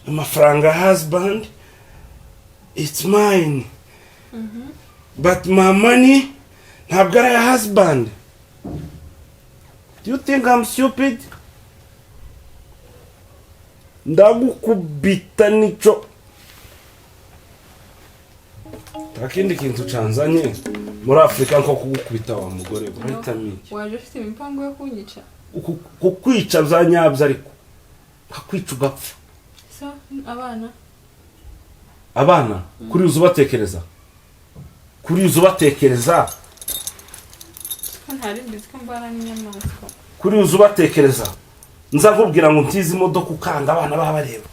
Amafaranga husband, it's mine, but my money ntabwo ari aya husband. Do you think I'm stupid? Ndagukubita nico. Nta kindi kintu canzanye muri Afurika nko kugukubita, wa mugore. Urahitamo iki? Waje ufite imipango yo kunyica? Kukwica bya nyabyo, ariko nkakwica ugapfa. So abana? Abana kuri uzi ubatekereza, kuri uzi ubatekereza. Ko ntari mbizi ko mbana n'inyamaswa. Kuri uzi ubatekereza, nza nkubwira ngo ntize imodoka, ukanga, abana baba bareba,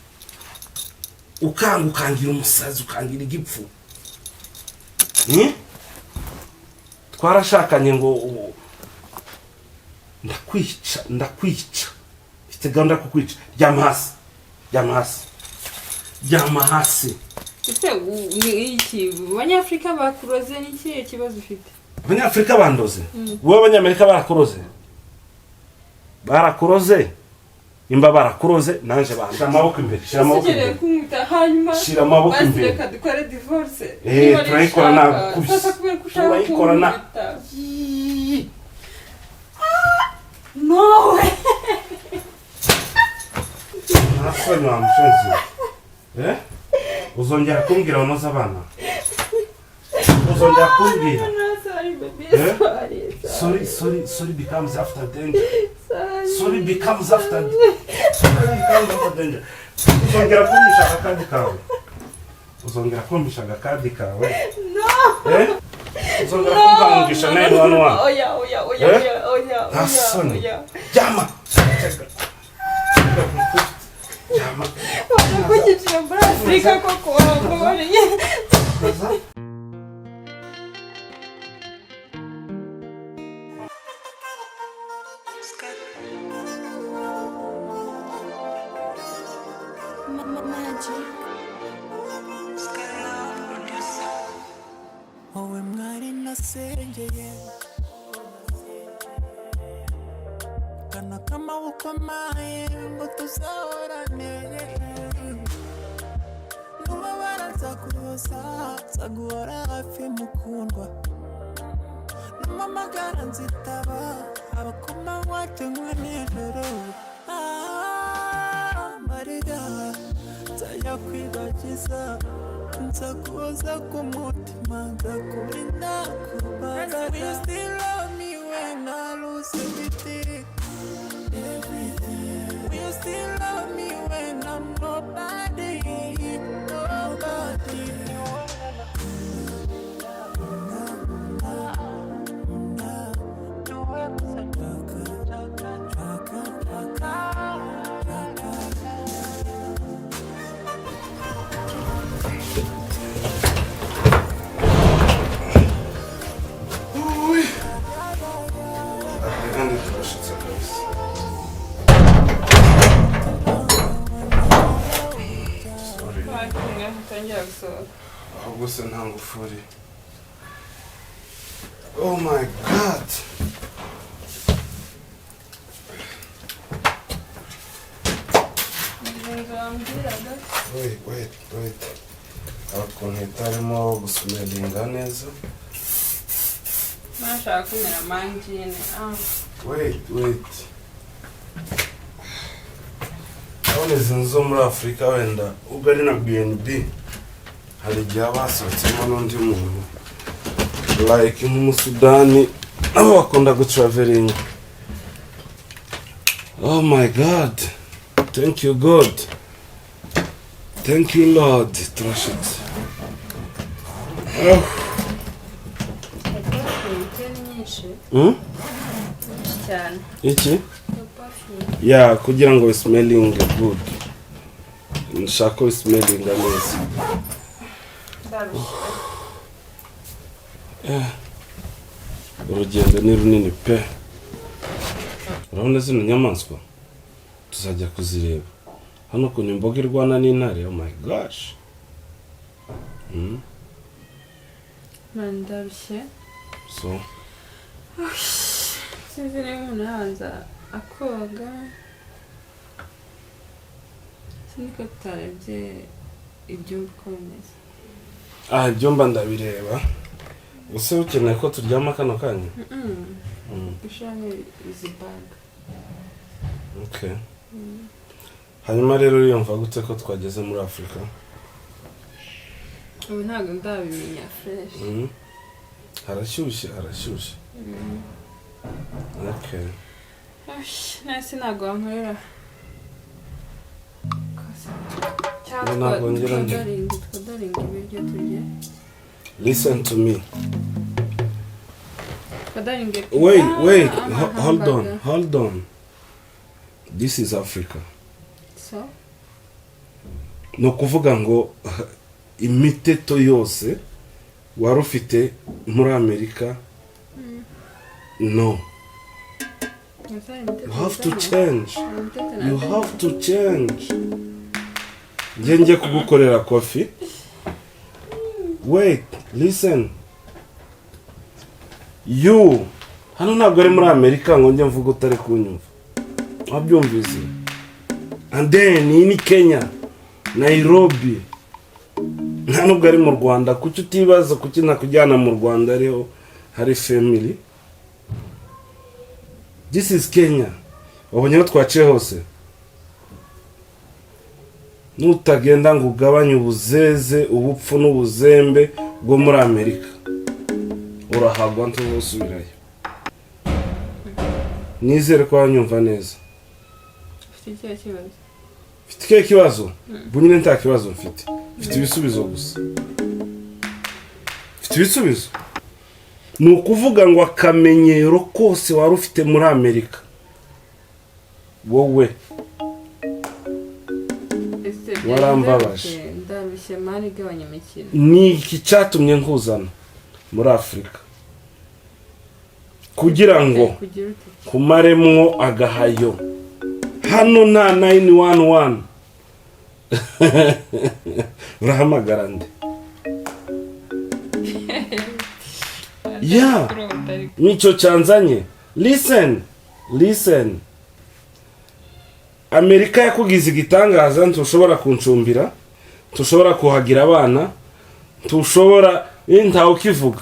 ukanga, ukangira umusazi, ukangira igipfu. Twarashakanye ngo ndakwica, ndakwica, mfite gahunda yo kukwica. Ryama hasi, ryama hasi, ryama hasi. Ese ni iki? Abanyafurika bakuroze? Ni ikihe kibazo ufite? Abanyafurika bandoze? Wowe Abanyamerika barakuroze, barakuroze. Nimba barakuroze, nanje banje. Amaboko imbere, shira amaboko Ukeneye imbere. kunkubita hanyuma? Shira amaboko Basi imbere. reka dukore divorce. Eh, Niba turayikora. ushaka. Nagukubise. Sasa kubera ko ushaka Turayikora na kunkubita. No. Ntasoni wa mushenzi we. Eh, uzongera kumbwira unoze abana? Uzongera kumbwira? No, sorry baby. Eh? Sorry. Sorry, sorry, sorry becomes after danger. Sorry. Sorry becomes after, sorry becomes after danger. Uzongera kumpisha agakadi kawe? Uzongera kumpisha agakadi kawe? No. Eh, uzongera kumvangisha 911? Oya, oya, oya. Eh? Oya, oya. Nta Oya. soni. Oya. Ryama, ryama. Waje kunyicira muri Afurika koko, wambabariye. Kaza. Magic. Wowe mwari nasengeye, kana k'amaboko maye ngo tuzahorane. Nubabara nzaguhoza, nzaguhora hafi mukundwa. Numpamagara nzitaba, haba ku manywa cyangwa nijoro. Ah, amarira nzajya kwibagiza, nzaguhoza ku mutima, nzakurinda kubabara. Will you still love me when I lose everything? Everything. Will you still love me when I'm nobody? Nobody. Na, na, na, chaka, chaka, chaka, chaka. Kandi turashitse kabisa. Sorry. Wakumwe utongera gusohoka. Ahubwo se nta ngufuri? Oh my God. Inzu wambwiraga? Wait, wait, wait. Hari ukuntu itarimo gusmellinga neza. Nashaka kumera mangine, ah. Wait, wait. Urabona izi nzu zo muri Afurika, wenda ubwo ari na BNB, hari igihe haba hasohotsemo n'undi muntu, like nk'Umusudani, nabo bakunda gutravelinga. Oh my God, thank you God, thank you Lord, turashitse. Oh. Perfume nyinshi. Nyinshi cyane. Iki? Iyo perfume. Ya, kugira ngo smelling good, nshaka ko smelling neza. Ndarushye. Urugendo ni runini pe. Urabona zino nyamaswa tuzajya kuzireba hano, ukuntu imboga irwana n'intare. Oh my gosh. Man, ndarushye. So Sinzi niba umuntu yabanza akoga. Niko tutarebye ibyumba uko bimeze. Ah, ibyumba ndabireba. Ese ukeneye ko turyama kano kanya? Ushyiramo izi bag. Okay. Hanyuma rero, uriyumva gute ko twageze muri Afurika? Ubu ntabwo ndabimenya fresh. Harashyushye, harashyushye. Okay. Nase ntabwo wankorera. No, ntabwo ngira nti. Tworderinga ibiryo turye. Listen to me. Tworderinge. Wait, wait. Ah, Hold on. hamburger. Hold on. This is Africa. So? Ni ukuvuga ngo imiteto yose wari ufite muri Amerika, no, you have to change. You have to change. Njye kugukorera coffee. Wait, listen, you. Hano ntabwo ari muri Amerika ngo njye mvuga utari kunyumva. Wabyumvise? And then iyi ni Kenya, Nairobi, nta nubwo ari mu Rwanda. Kuki utibaza kuki ntakujyana mu Rwanda, ariho hari family? This is Kenya. Wabonye aho twaciye hose. Nutagenda ngo ugabanye ubuzeze, ubupfu n'ubuzembe bwo muri Amerika, urahagwa, ntuzusubirayo. Nizere ko wanyumva neza. Ufite ikihe kibazo? Mfite ikihe kibazo? Ubu nyine nta kibazo mfite, mfite ibisubizo gusa, mfite ibisubizo. Ni ukuvuga ngo akamenyero kose wari ufite muri Amerika, wowe Ese Warambabaje. byagenze bite? Ndarushye man, igabanya imikino. Ni iki cyatumye nkuzana muri Afurika? Kugira ngo Kugira ute? kumaremwo agahayo. Hano nta 911. Urahamagara nde ya? Nicyo cyanzanye. Listen, listen. Amerika yakugize igitangaza. Ntushobora kuncumbira, ntushobora kuhagira abana, ntushobora, ntawe ukivuga.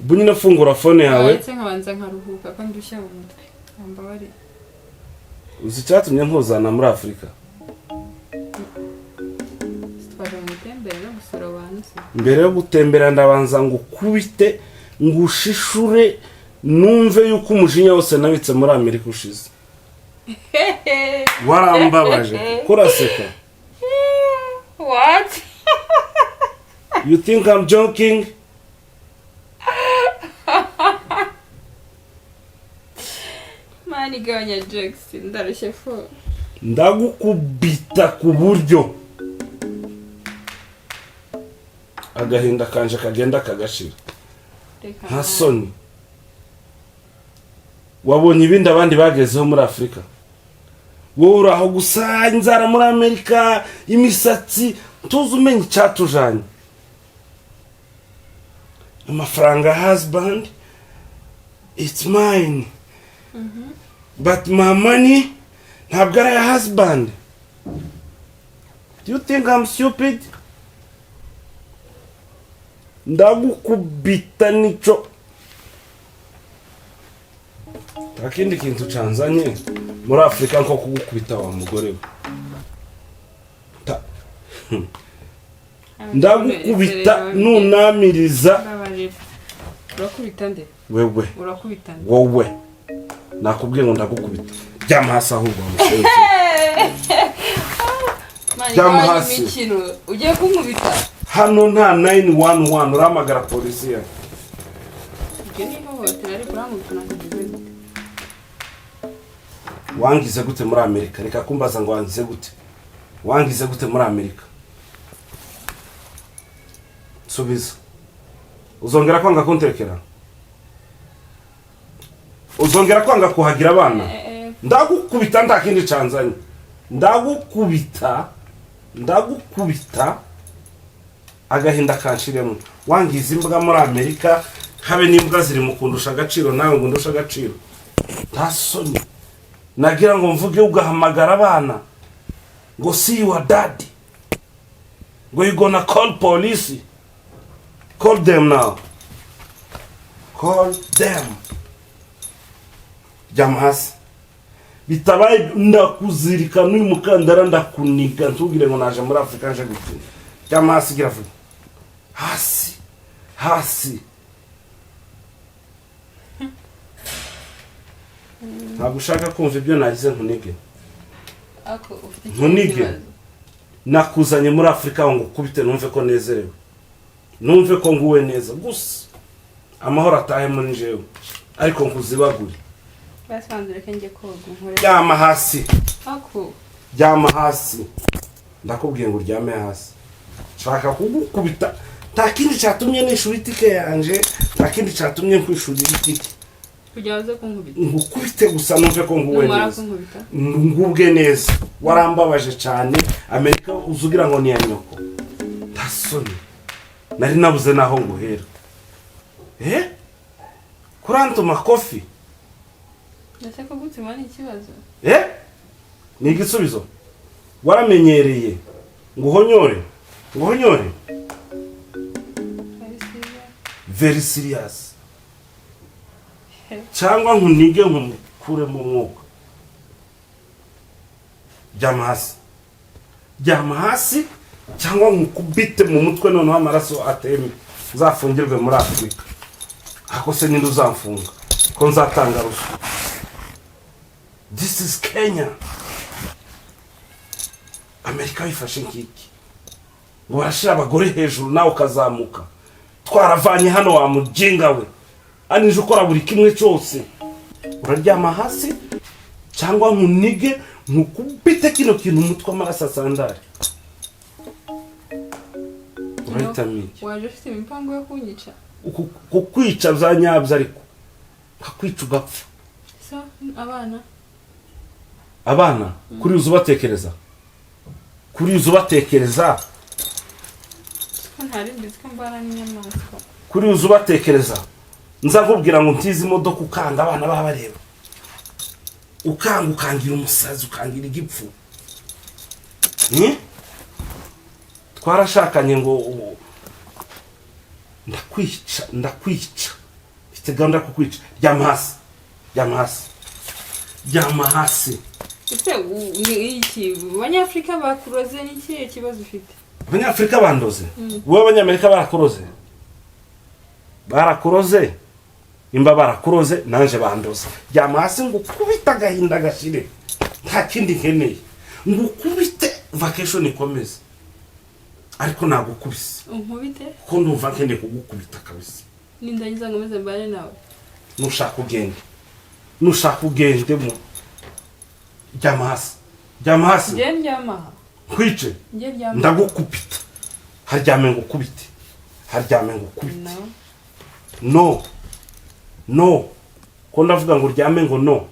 Ubu nyine fungura phone yawe. Waretse nkabanza nkaruhuka, ko ndushya mu mutwe? Mbabarire. Uzi icyatumye nkuzana muri Afurika? Twaje mu gutembera no gusura abantu se? Mbere yo gutembera, ndabanza ngo ukubite, ngo ushishure, numve yuko umujinya wose nabitse muri Amerika ushize. Warambabaje. Kuraseka? What? You think I'm joking? Man, igabanya jokes, ndarushye fu. Ndagukubita ku buryo agahinda kanje kagenda kagashira. Reka. Nta soni. Wabonye ibindi abandi bagezeho muri Afurika, wowe uri aho gusa, inzara muri Amerika, imisatsi, tuzi umenya icyatujanye. Amafaranga, husband, it's mine, but my money ntabwo ari aya husband. Do you think I'm stupid? Ndagukubita. Nico, nta kindi kintu canzanye muri Afurika nko kugukubita, wa mugore we. Ndagukubita nunamiriza. Mbabarira. Urakubita nde? Wewe. Urakubita nde? Wowe, nakubwiye ngo ndagukubita. Ryama hasi ahubwo, wa musore we. Man, Ryama igabanya hasi. imikino. Ugiye kunkubita. Hano nta 911. Urahamagara polisi ya? Ibyo ni ihohotera, ariko urankubita nakugize gute? Wangize gute muri Amerika? Reka kumbaza ngo wangize gute. Wangize gute muri Amerika? Subiza. Uzongera kwanga kuntekera? Uzongera kwanga kuhagira abana? Ndagukubita. Nta kindi canzanye. Ndagukubita, ndagukubita, agahinda kanshiremo. Wangiza imbwa muri Amerika, habe n'imbwa ziri mu kundusha agaciro, nawe ngo ndusha agaciro. Nta soni. Nagira ngo mvuge, ugahamagara abana ngo "See your daddy", ngo "You gonna call police, call them now, call them." Ryama hasi, bitabaye ndakuzirika n'uyu mukandara, ndakuniga. Ntubwire ngo naje muri Afurika nje gukina. Ryama hasi, gira vuba, hasi, hasi. Ntabwo ushaka kumva ibyo nagize nkunige? Ako ufite ikihe Ntunige. kibazo? Nakuzanye muri Afurika ngo ngukubite, numve ko nezerewe, numve ko nguwe neza gusa, amahoro atahe muri njyewe, ariko nkuzibagure. Basi banza ureke njye koga nkore. Ryama hasi. Ako. Ryama hasi, ndakubwiye ngo uryame hasi. Nshaka kugukubita. Nta kindi cyatumye nishura itike yanje, nta kindi cyatumye nkwishurira itike. Kugira uze kunkubita? Ngukubite gusa, numve ko nguwe Numara neza. kunkubita? Ngubwe neza. Warambabaje cyane. Amerika uza ugira ngo ni iya nyoko. Nta soni? Nari nabuze naho nguhera. Eh, kurantuma kofi. Ndetse kugutsima ni ikibazo? Eh, ni igisubizo. Waramenyereye ngo uhonyore, ngo uhonyore. Ari serious? Very serious. Cyangwa nkunige nkukuremo umwuka. Ryama hasi, ryama hasi, cyangwa nkukubite mu mutwe noneho amaraso atembe, nzafungirwe muri Afurika. Ako se ninde uzamfunga ko nzatanga ruswa? This is Kenya. Amerika bifashe nk'iki ngo barashyira abagore hejuru, nawe ukazamuka. Twaravanye hano, wa mujinga we, anije ukora buri kimwe cyose. Uraryama hasi cyangwa nkunige nkukubite kino kintu umutwe, amaraso asandare. Urahitamo iki? Waje ufite imipango yo kunyica? Kukwica bya nyabyo, ariko nkakwica ugapfa. So abana? Abana kuri uzi ubatekereza, kuri uzi ubatekereza. Ko ntari mbizi ko mbana n'inyamaswa. Kuri uzi ubatekereza, nza nkubwira ngo ntize imodoka, ukanga, abana baba bareba, ukanga, ukangira umusazi, ukangira igipfu. Ni? Twarashakanye ngo ndakwica, ndakwica, mfite gahunda yo kukwica. Ryama hasi, ryama hasi, ryama hasi. Ese ni iki? Abanyafurika bakuroze? Ni ikihe kibazo ufite? Abanyafurika bandoze? Wowe abanyamerika barakuroze, barakuroze. Nimba barakuroze, nanje bandoze. Ryama hasi ngo ukubite agahinda gashire. Nta kindi nkeneye, ngo ukubite, vacation ikomeze, ariko nagukubise. Unkubite? Kuko ndumva nkeneye kugukubita kabisa. Nindangiza ngomeze mbane nawe? Nushaka ugende, nushaka ugende. Mu ryama hasi, ryama hasi. Njye ndyamaha? Nkwice? Njye ndyamaha? Ndagukubita. Haryame ngo ukubite, haryame ngo ukubite. No. No, no, ko ndavuga ngo uryame, ngo no.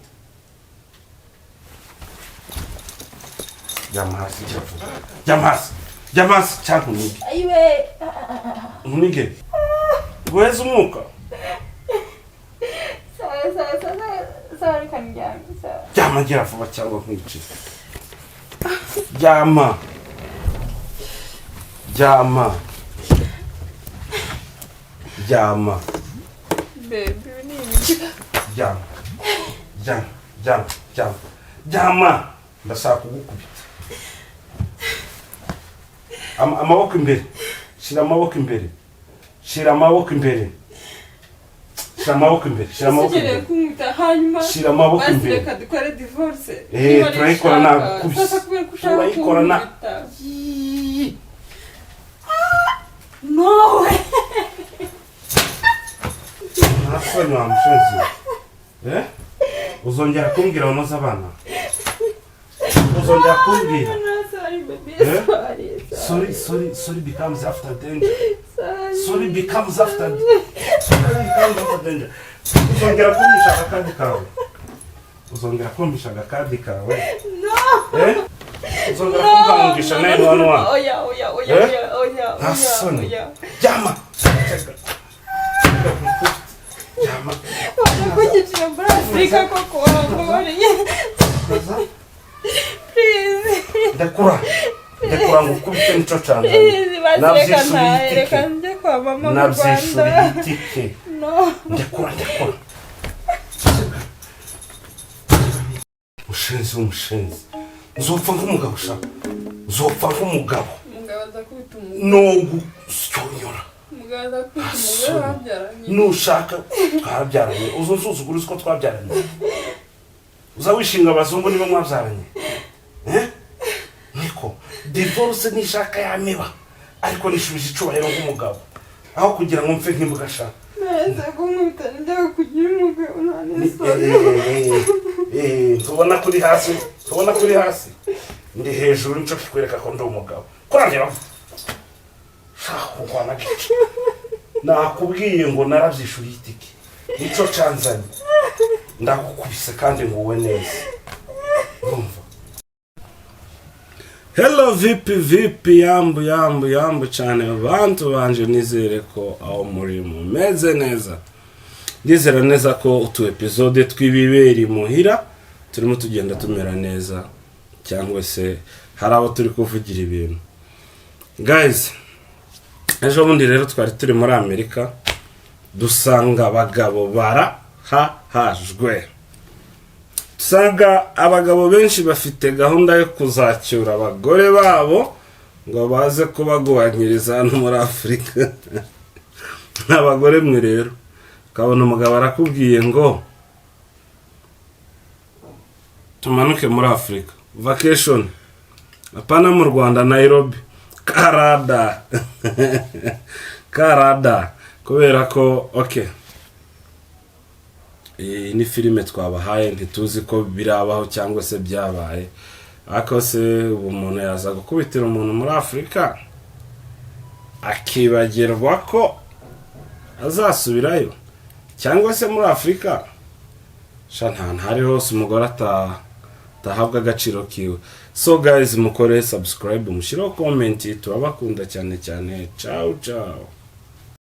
Ryama hasi cyavuga, ryama hasi, ryama hasi cyangwa nkunige. Ayiwe. Nkunige guheza umwuka. Sawa, sawa, sawa, sawa, reka ndyame, sawa. Ryama, ngira vuba cyangwa nkwice. Ryama, ryama, ryama. Baby, ibi ni ibiki? Ryama, ryama, ryama, ryama, ryama. Ndashaka kugukubita. Amaboko imbere, shira amaboko imbere, shira amaboko imbere, shira amaboko imbere, shira amaboko Ukeneye imbere. kunkubita hanyuma? Shira amaboko Basi imbere. reka dukore divorce. Eh, Niba turayikora. ushaka. Nagukubise. Sasa kubera ko ushaka Turayikora kunkubita. No way. Nta soni wa mushenzi we. Eh, uzongera kumbwira unoze abana? Uzongera kumbwira? No, sorry baby. Eh? Sorry. Sorry, sorry, sorry becomes after danger. Sorry. Sorry becomes after, sorry becomes after danger. Uzongera kumpisha akandi kawe? Uzongera kumpisha akandi kawe? No. Eh, uzongera kumvangisha 911? Oya, oya, oya. Eh? Oya, oya. Nta Oya. soni. Oya. Ryama, ryama. Waje kunyicira muri Afurika koko, wambabariye. Uraza? Please. Ndekura, ndekura ngo ukubite, nico canzanye. Please, basi reka Nabyishuriye ntahe, itike. reka njye kwa mama mu Rwanda. Nabyishuriye itike. No. Ndekura, ndekura, mushenzi w'umushenzi! Nzopfa nk'umugabo sha, nzopfa nk'umugabo. Umugabo aza kubita umugore? No gusyonyora. Umugabo aza kubita umugore babyaranye? Nushaka twabyaranye, uzi unsuzugura, uzi ko twabyaranye, uza wishinga abazungu niba mwabyaranye, eh? Niko divorce nishaka yamiba, ariko nishubije icubahiro nk'umugabo aho kugira ngo mpfe nk'imbwa sha. Nahise kunkubita, njya kugira umugabo nta n'isoni. Tubona kuri hasi, tubona kuri hasi, ndi hejuru, nico kikwereka ko ndi umugabo. Kurandeba shaka kurwana gice, nakubwiye ngo narabyishuriye itike, nico canzanye. Ndagukubise kandi nguwe neza, urumva? Hello, vipi vipi? Yambu yambu yambu cyane bantu banje, nizere ko aho muri mumeze neza. Ndizera neza ko utu episode tw'ibibera imuhira turimo tugenda tumera neza, cyangwa se hari abo turi kuvugira ibintu. Guys, ejo bundi rero twari turi muri Amerika, dusanga abagabo barahahajwe, dusanga abagabo benshi bafite gahunda yo kuzacyura abagore babo ngo baze kubaguhanyiriza hano muri Afurika. Abagore mwe rero, ukabona umugabo arakubwiye ngo tumanuke muri Afurika vacation, apana mu Rwanda, Nairobi, karada karada, kubera ko okay, iyi ni filime twabahaye, ntituzi ko birabaho cyangwa se byabaye. Ariko se ubu umuntu yaza gukubitira umuntu muri Afurika akibagirwa ko azasubirayo? Cyangwa se muri Afurika sha nta ntari hose umugore atahabwa agaciro kiwe. So guys, mukore subscribe, mushyireho comment, turabakunda cyane cyane. Ciao ciao.